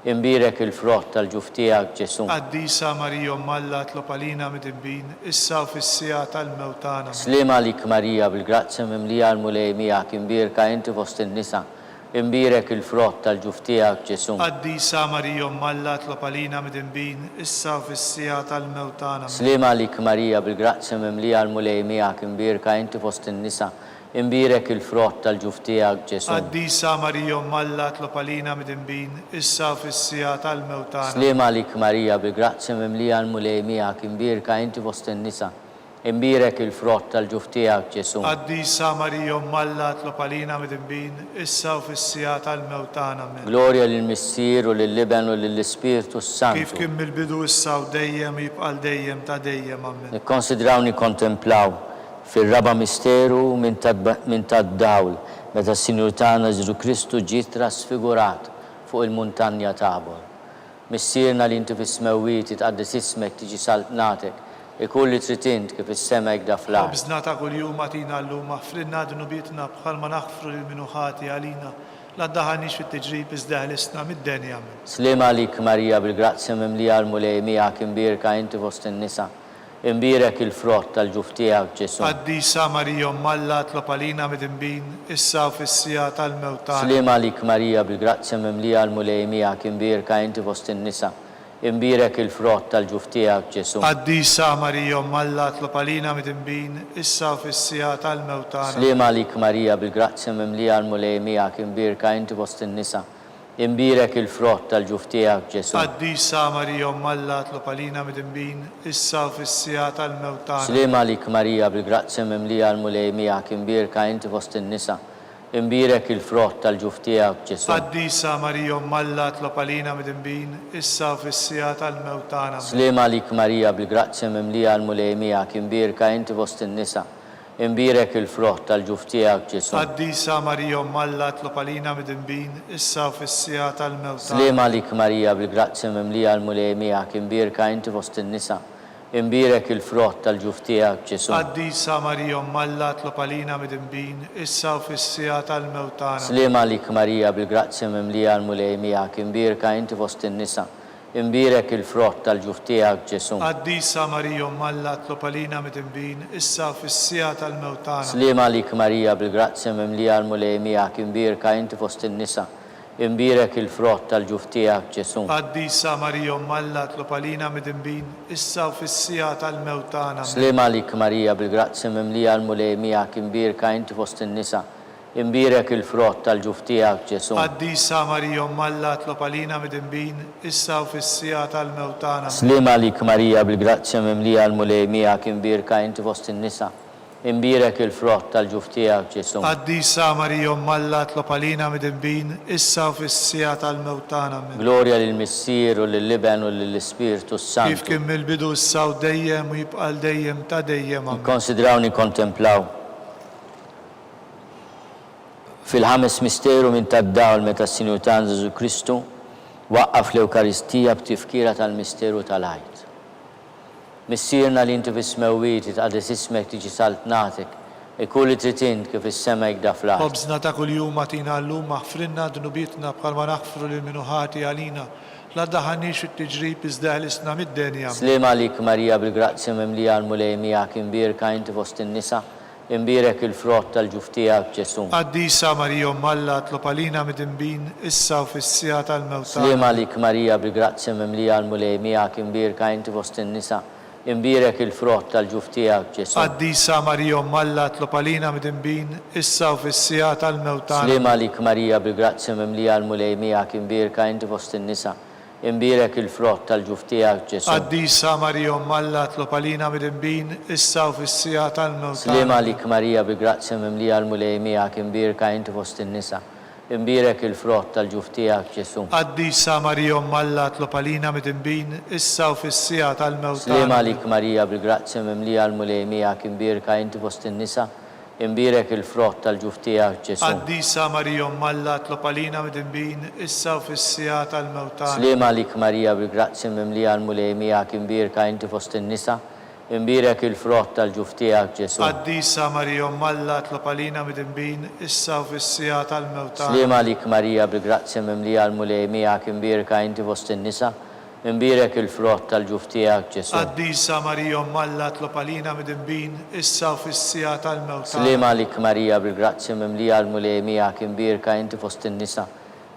imbierek il-frott tal-ġuf tiegħek, Ġesù. Qaddisa Marija Omm Alla tlob għalina midinbin, issa u fis-siegħa tal-mewt tagħna. Ammen. Sliem għalik Marija bil-grazzja mimlija l-Mulej miegħek imbierka inti fost in-nisa, Imbierek il-frott tal-ġuf tiegħek, Ġesù. Qaddisa Marija Omm Alla tlob għalina midinbin, issa u fis-siegħa tal-mewt tagħna. Ammen. Sliem għalik Marija bil-grazzja mimlija l-Mulej miegħek imbierka inti fost in-nisa, imbierek il-frott tal-ġuf tiegħek, Ġesù. Qaddisa Marija Omm Alla tlob għalina midinbin, issa u fis-siegħa tal-mewt tagħna. Sliem għalik Marija bil-grazzja mimlija l-Mulej miegħek imbierka inti fost in-nisa, Imbierek il-frott tal-ġuf tiegħek, Ġesù. Qaddisa Marija Omm Alla tlob għalina midinbin, issa u fis-siegħa tal-mewt tagħna. Ammen. Glorja lill-Missier u lill-Iben u lill-Ispirtu s-Santu. Kif kien mill-bidu issa u dejjem u jibqa' għal dejjem ta' dejjem. Ammen. Nikkonsidraw nikkontemplaw fir-raba' misteru minn minn tad-dawl meta s-Sinjur tagħna Ġesù Kristu ġie trasfigurat fuq il-muntanja Tabor. Missierna li inti fis-smewwiet jitqaddes ismek tiġi saltnatek, ikun li trid int kif fis-sema hekda fl-art. Ħobżna ta' kuljum agħtina llum, aħfrilna dnubietna bħalma naħfru lil min hu ħati għalina, la ddaħħalniex fit-tiġrib iżda eħlisna mid-deni. Ammen. Sliem għalik Marija bil-grazzja mimlija l-Mulej miegħek imbierka inti fost in-nisa, Imbierek il-frott tal-ġuf tiegħek, Ġesù. Qaddisa Marija Omm Alla tlob għalina midinbin, issa u fis-siegħa tal-mewt tagħna. Sliem għalik Marija bil-grazzja mimlija l-Mulej miegħek imbierka inti fost in-nisa, imbierek il-frott tal-ġuf tiegħek, Ġesù. Qaddisa Marija Omm Alla tlob għalina midinbin, issa u fis-siegħa tal-mewt tagħna. Sliem għalik Marija bil-grazzja mimlija l-Mulej miegħek imbierka inti fost in-nisa, Imbierek il-frott tal-ġuf tiegħek, Ġesù. Qaddisa Marija Omm Alla tlob għalina midinbin, issa u fis-siegħa tal-mewt tagħna. Sliem għalik Marija bil-grazzja mimlija l-Mulej miegħek imbierka inti fost in-nisa, imbierek il-frott tal-ġuf tiegħek, Ġesù. Qaddisa Marija Omm Alla tlob għalina midinbin, issa u fis-siegħa tal-mewt tagħna. Ammen. Sliem għalik Marija bil-grazzja mimlija l-Mulej miegħek imbierka inti fost in-nisa, Imbierek il-frott tal-ġuf tiegħek, Ġesù. Qaddisa Marija Omm Alla itlob għalina midinbin, issa u fis-siegħa tal-mewt tagħna. Sliem għalik Marija bil-grazzja mimlija l-Mulej miegħek, imbierka inti fost in-nisa, imbierek il-frott tal-ġuf tiegħek, Ġesù. Qaddisa Marija Omm Alla itlob għalina midinbin, issa u fis-siegħa tal-mewt tagħna. Sliem għalik Marija bil-grazzja mimlija l-Mulej miegħek, imbierka inti fost in-nisa, Imbierek il-frott tal-ġuf tiegħek, Ġesù. Qaddisa Marija Omm Alla tlob għalina midinbin, issa u fis-siegħa tal-mewt tagħna. Sliem għalik Marija bil-grazzja mimlija l-Mulej miegħek imbierka inti fost in-nisa, imbierek il-frott tal-ġuf tiegħek, Ġesù. Qaddisa Marija Omm Alla tlob għalina midinbin, issa u fis-siegħa tal-mewt tagħna. Ammen. Sliem għalik Marija bil-grazzja mimlija l-Mulej miegħek imbierka inti fost in-nisa, Imbierek il-frott tal-ġuf tiegħek, Ġesù. Qaddisa Marija Omm Alla tlob għalina midinbin, issa u fis-siegħa tal-mewt tagħna. Ammen. Sliem għalik Marija bil-grazzja mimlija l-Mulej miegħek imbierka inti fost in-nisa, imbierek il-frott tal-ġuf tiegħek, Ġesù. Qaddisa Marija Omm Alla tlob għalina midinbin, issa u fis-siegħa tal-mewt tagħna. Ammen. Glorja lill-Missier u lill-Iben u lill-Ispirtu s-Santu. Kif kien mill-bidu issa u dejjem u jibqa' għal dejjem ta' dejjem. Ammen. Nikkonsidraw nikkontemplaw. Fil-ħames misteru minn tad-dawl meta s-Sinjur tagħna Ġesù Kristu waqqaf l-Ewkaristija b'tifkira tal-misteru tal-Għid. Missierna li inti fis-smewwiet, jitqaddes ismek, tiġi saltnatek, ikun li trid int kif fis-sema hekk da fl-art. Ħobżna ta' kuljum agħtina llum, aħfrilna dnubietna bħalma naħfru lil min hu ħati għalina. La ddaħħalniex fit-tiġrib iżda eħlisna mid-deni. Ammen. Sliem għalik Marija bil-grazzja mimlija l-Mulej miegħek imbierka inti fost in-nisa, Imbierek il-frott tal-ġuf tiegħek, Ġesù. Qaddisa Marija Omm Alla tlob għalina midinbin, issa u fis-siegħa tal-mewt tagħna. Sliem għalik Marija bil-grazzja mimlija l-Mulej miegħek imbierka inti fost in-nisa, imbierek il-frott tal-ġuf tiegħek, Ġesù. Qaddisa Marija Omm Alla tlob għalina midinbin, issa u fis-siegħa tal-mewt tagħna. Sliem għalik Marija bil-grazzja mimlija l-Mulej miegħek imbierka inti fost in-nisa, Imbierek il-frott tal-ġuf tiegħek, Ġesù. Qaddisa Marija Omm Alla tlob għalina midinbin, issa u fis-siegħa tal-mewt Sliem tagħna. għalik Marija bi grazzja mimlija l-Mulej miegħek imbierka inti fost in-nisa, imbierek il-frott tal-ġuf tiegħek, Ġesù. Qaddisa Marija Omm Alla tlob għalina midinbin, issa u fis-siegħa tal-mewt Sliem tagħna. għalik Marija bil-grazzja mimlija l-Mulej miegħek imbierka inti fost in-nisa, Imbierek il-frott tal-ġuf tiegħek, Ġesù. Qaddisa Marija Omm Alla tlob għalina midinbin, issa u fis-siegħa tal-mewt tagħna. Sliem għalik Marija bil-grazzja mimlija l-Mulej miegħek imbierka inti fost in-nisa, imbierek il-frott tal-ġuf tiegħek, Ġesù. Qaddisa Marija Omm Alla tlob għalina midinbin, issa u fis-siegħa tal-mewt tagħna. Sliem għalik Marija bil-grazzja mimlija l-Mulej miegħek imbierka inti fost in-nisa, Imbierek il-frott tal-ġuf tiegħek, Ġesù. Qaddisa Marija Omm Alla tlob għalina midinbin, issa u fis-siegħa tal-mewt tagħna. Sliem għalik Marija bil-grazzja mimlija l-Mulej miegħek imbierka inti fost in-nisa,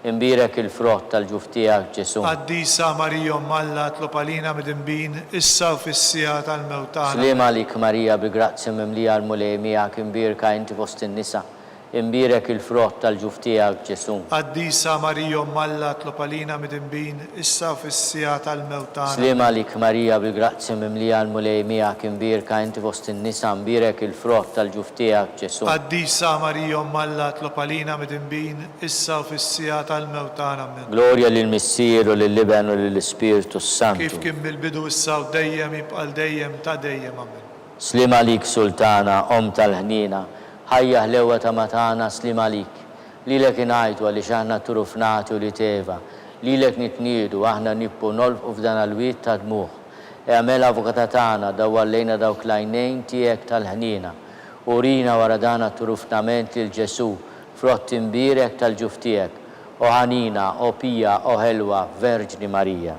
imbierek il-frott tal-ġuf tiegħek, Ġesù. Qaddisa Marija Omm Alla tlob għalina midinbin, issa u fis-siegħa tal-mewt tagħna. Sliem għalik Marija bil-grazzja mimlija l-Mulej miegħek imbierka inti fost in-nisa, Imbierek il-frott tal-ġuf tiegħek, Ġesù. Qaddisa Marija Omm Alla tlob għalina midinbin, issa u fis-siegħa tal-mewt tagħna. Sliem għalik Marija bil-grazzja mimlija l-Mulej miegħek imbierka inti fost in-nisa mbierek il-frott tal-ġuf tiegħek, Ġesù. Qaddisa Marija Omm Alla tlob għalina midinbin, issa u fis-siegħa tal-mewt tagħna. Ammen. Glorja lill-Missier u lill-Iben u lill-Ispirtu s-Santu. Kif kien mill-bidu issa u dejjem jibqa' għal dejjem ta' dejjem. Ammen. Sliem għalik Sultana, Omm tal-ħniena, ħajja ħlewwa ta' ma tagħna sliem għalik. Lilek ingħajtu għaliex aħna turufnati ulied Eva, lilek nitniedu, aħna nibku nolfqu f'dan l-wied ta' dmugħ. Egħmel avukata tagħna, dawwar lejna dawk l-għajnejn tiegħek tal-ħniena. Urina wara dan għat-turufnament lil Ġesù, frott imbierek tal-ġuf tiegħek. O ħanina, o pija, o ħelwa, Verġni Marija.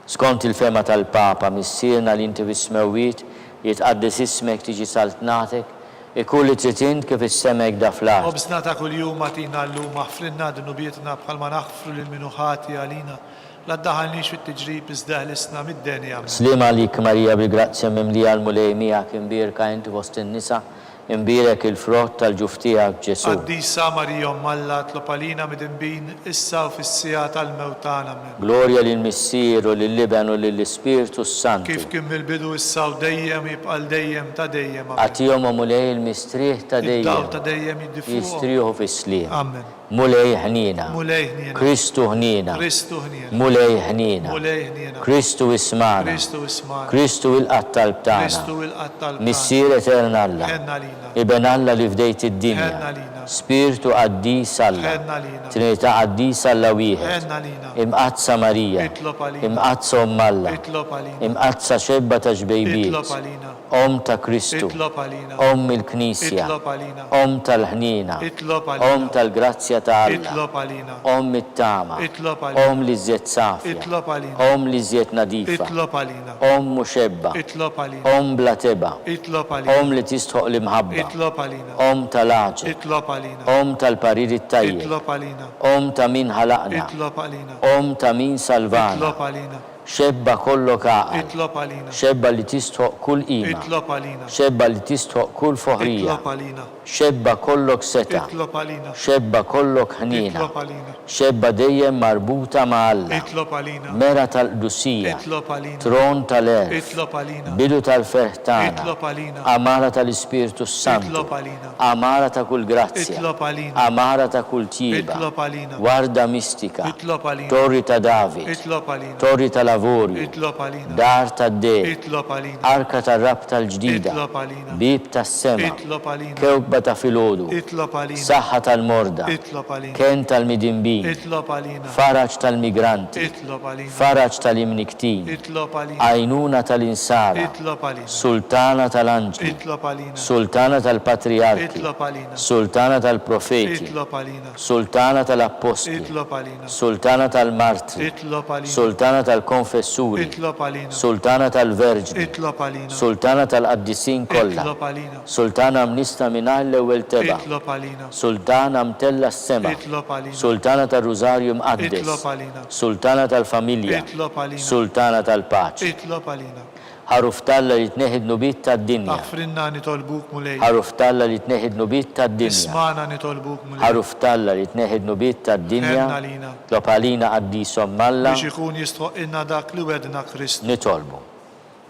Skont il-fehma tal-Papa, Missierna li inti fis-smewwiet, jitqaddes ismek, tiġi saltnatek, ikun li trid int kif fis-sema hekk da fl-art. Ħobżna ta' kuljum agħtina llum, aħfrilna dnubietna bħalma naħfru lil min hu ħati għalina. La ddaħħalniex fit-tiġrib iżda eħlisna mid-deni. Ammen. Sliem għalik Marija bil-grazzja mimlija l-Mulej miegħek imbierka inti fost in-nisa, Imbierek il-frott tal-ġuf tiegħek, Ġesù. Qaddisa Marija Omm Alla tlob għalina midinbin, issa u fis-siegħa tal-mewt tagħna. Ammen. Glorja lill-Missier u lill-Iben u lill-Ispirtu s-Santu. Kif kien mill-bidu issa u dejjem u jibqa' għal dejjem ta' dejjem. Ammen. Agħtihom, o Mulej, il-mistrieħ ta' dejjem. Id-dawl ta' dejjem jiddi fuqhom. Jistrieħu fis-sliem. Ammen. Mulej ħniena. Mulej ħniena. Kristu ħniena. Kristu ħniena. Mulej ħniena. Mulej ħniena. Kristu ismagħna. Kristu ismagħna. Kristu ilqa' t-talb tagħna. Kristu ilqa' t-talb tagħna. Missier etern Alla. Ħenn għalina. Iben Alla li fdejt id-dinja. Ħenn għalina. Spirtu qaddis Alla. Ħenn għalina. Trinità qaddisa Alla wieħed. Ħenn għalina. Imqaddsa Marija. Itlob għalina. Imqaddsa Omm Alla. Itlob għalina. Imqaddsa xebba ta' xbejbiet. Itlob għalina. Omm ta' Kristu. Itlob għalina. Omm il-Knisja. Itlob għalina. Omm tal-ħniena. Itlob għalina. Omm tal-grazzja ta' Alla. Itlob għalina. Omm it-tama. Itlob għalina. Omm l-iżjed safja. Itlob għalina. Omm l-iżjed nadifa. Itlob għalina. Omm muxebba. Itlob għalina. Omm bla tebgħa. Itlob għalina. Omm li tistħoq l-imħabba. Itlob għalina. Omm tal-għaġeb. Itlob għalina. Omm tal-parir it-tajjeb. Itlob għalina. Omm ta' min ħalaqna. Itlob għalina. Omm ta' min salvana. Itlob għalina. Xebba kollok għaqal. Itlob għalina. Xebba li tistħoqq kull qima. Itlob għalina. Xebba li tistħoqq kull foħrija. Itlob għalina. Xebba kollok setgħa. Itlob għalina. Xebba kollok ħniena. Itlob għalina. Xebba dejjem marbuta ma' Alla. Itlob għalina. Mera tal-qdusija. Itlob għalina. Tron tal-għerf. Itlob għalina. Bidu tal-ferħ tagħna. Itlob għalina. Għamara tal-Ispirtu s-Santu. Itlob għalina. Għamara ta' kull grazzja. Itlob għalina. Għamara ta' kull tjieba. Itlob għalina. Warda mistika. Itlob għalina. Torri ta' David. Itlob għalina. Torri tal-avorju. Itlob għalina. Dar tad-deheb. Itlob għalina. Arka tar-rabta l-ġdida. Itlob għalina. Bieb tas-sema. Itlob għalina. Kewkba ta' filgħodu. Itlob għalina. Saħħa tal-morda. Itlob għalina. Kenn tal-midinbin. Itlob għalina. Faraġ tal-migranti. Itlob għalina. Faraġ tal-imnikktin. Itlob għalina. Għajnuna tal-insara. Itlob għalina. Sultana tal-anġli. Itlob għalina. Sultana tal-patrijarki. Itlob għalina. Sultana tal-profeti. Itlob għalina. Sultana tal-appostli. Itlob għalina. Sultana tal-martri. Itlob għalina. Sultana tal-konfessuri. Itlob għalina. Sultana tal-verġni. Itlob għalina. Sultana tal-qaddisin kollha. Itlob għalina. Sultana mnissla mingħajr l-ewwel tebgħa. Itlob għalina. Sultana mtellgħa s-sema. Itlob għalina. Sultana tar-Rużarju Mqaddes. Itlob għalina. Sultana tal-familja. Itlob għalina. Sultana tal-paċi. Itlob għalina. Ħaruf t'Alla li tneħħi d-dnubiet tad-dinja. Aħfrilna nitolbuk, Mulej. Ħaruf t'Alla li tneħħi d-dnubiet tad-dinja. Ismagħna nitolbuk, Mulej. Ħaruf t'Alla li tneħħi d-dnubiet tad-dinja. Ħenn għalina. Tlob għalina Qaddis Omm Alla. Biex ikun jistħoqqilna dak li wegħdna Kristu. Nitolbu.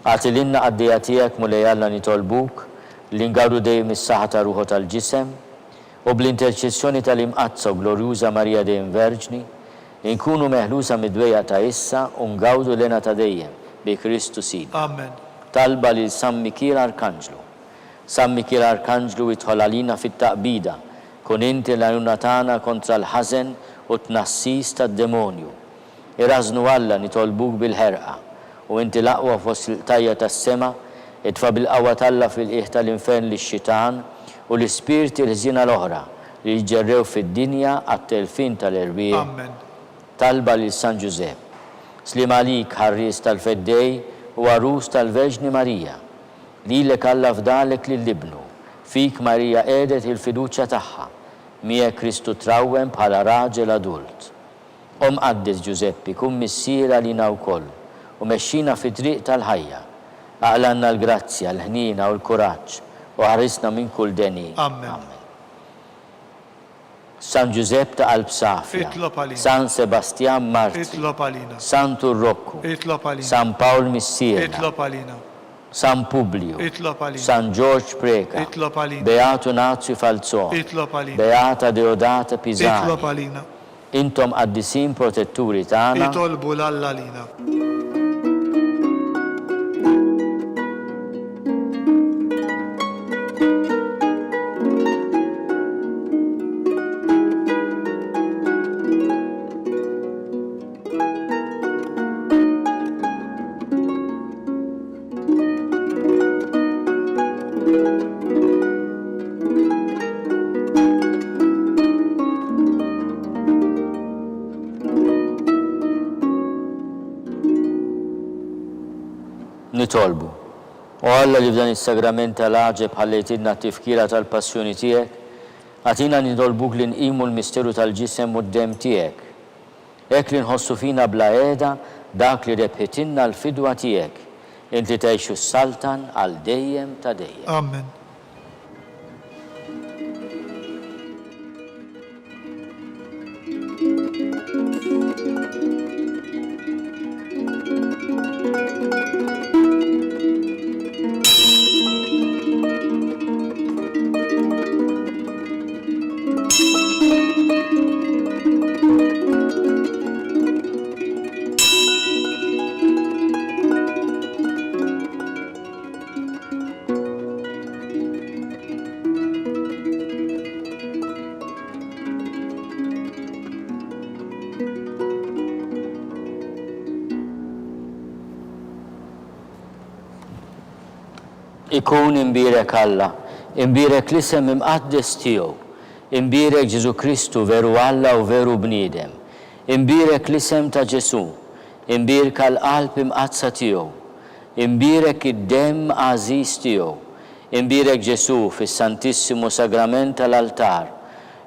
Agħti lilna qaddejja tiegħek, Mulej Alla nitolbuk, li ngawdu dejjem is-saħħa ta' ruħ u tal-ġisem, u bl-interċessjoni tal-Imqaddsa u Glorjuża Marija dejjem Verġni, Inkunu meħlusa mid-dwejjaq ta' issa u ngawdu l-hena ta' dejjem, bi Kristu Sidna. Amen. Talba lil San Mikiel Arkanġlu. San Mikiel Arkanġlu idħol għalina fit-taqbida, kun inti l-għajnuna tagħna kontra l-ħażen u t-tnassis tad-demonju. Irażżnu Alla nitolbuk bil-ħerqa, u inti l-aqwa fost il-qtajja' tas-sema, itfa' bil-qawwa t'Alla fil-qiegħ tal-infern lix-xitan u l-ispirti l-ħżiena l-oħra, li jiġġerrew fid-dinja għat-telfien tal-erwieħ. Amen. Talba lil San Ġużepp. Sliem għalik, ħarries tal-Feddej u għarus tal-Verġni Marija. Lilek Alla fdalek lil Ibnu. Fik Marija qiegħdet il-fiduċja tagħha. Miegħek Kristu trawwem bħala raġel adult. O Mqaddes Ġużeppi, kun missier għalina wkoll u mexxina fit-triq tal-ħajja. Aqlgħalna l-grazzja, l-ħniena u l-kuraġġ u ħarisna minn kull deni. Amen. Amen. San Ġużepp ta' qalb safja. Itlob għalina. San Sebastjan Martri. Itlob għalina. Santu Rokku. Itlob għalina. San Pawl Missierna. Itlob għalina. San Publiju. Itlob għalina. San Ġorġ Preca. Itlob għalina. Beatu Nazju Falzon. Itlob għalina. Beata Deodata Pisani. Itlob għalina. Intom qaddisin protetturi tagħna. Itolbu 'l Alla għalina. Nitolbu. O Alla li f'dan is-sagrament tal-għaġeb ħallejtilna t-tifkira tal-passjoni tiegħek, agħtina nitolbuk li nqimu l-misteru tal-ġisem u d-demm tiegħek, Hekk li nħossu fina bla qiegħda dak li rebħitilna l-fidwa tiegħek, int li tgħix u ssaltan għal dejjem ta' dejjem. Amen. Ikun imbierek Alla, imbierek l-isem imqaddes tiegħu. Imbierek Ġesù Kristu, veru Alla u veru bniedem. Imbierek l-isem ta' Ġesù, imbierka l-Qalb Imqaddsa tiegħu. Imbierek id-demm għażiż tiegħu. Imbierek Ġesù fis-Santissimu Sagrament tal-Altar.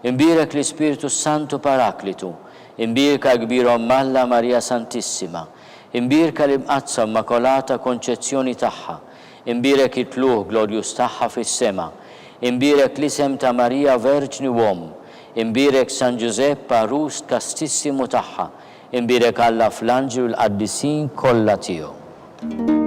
Imbierek l-Ispirtu s-Santu Paraklitu. Imbierka l-Kbir Omm Alla Marija Santissima. Imbierka l-Imqaddsa Immakolata Konċezzjoni tagħha. Imbierek it-Tlugħ glorjuż tagħha fis-sema. Imbierek l-isem ta' Marija Verġni u Omm. Imbierek San Ġużepp għarus kastissimu tagħha. Imbierek Alla fl-anġli u l-qaddisin kollha tiegħu.